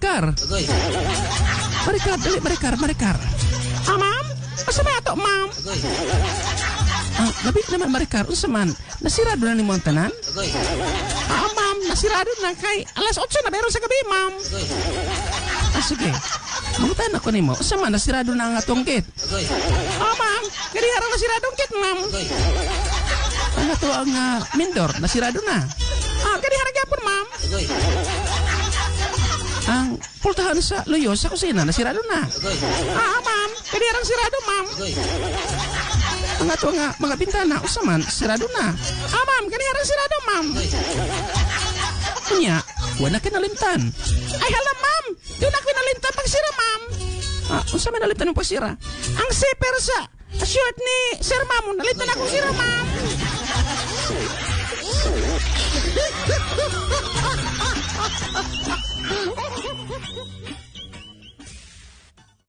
Maricar. Maricar, dali, Maricar, Maricar. Ah, ma'am? Asa may ato, ma'am? Ah, labi naman, Maricar, unsa man? Nasirado na nimo ang tanan? Ah, ma'am, nasirado na kay alas 8 na meron sa gabi, ma'am. Ah, sige. Mangutan ako nimo, unsa man nasirado na ang atong gate? Ah, ma'am, kani harang nasirado ang gate, ma'am. Ang ato ang main door, nasirado na. Ah, kani harang gyapon, ma'am. Ang pultahan sa luyo sa kusina, nasirado na. Ah, ma'am, kani harang sirado, ma'am. Ang ato nga mga bintana, usa man, sirado na. Ah, ma'am, kani harang sirado, ma'am. Unya, wala ka nalimtan. Ay, hala, ma'am. Di na ko nalimtan pagsira, ma'am. Ah, unsa man nalimtan ng pagsira? Ang zipper sa shirt ni Sir Ma'am, nalimtan ako sira, ma'am.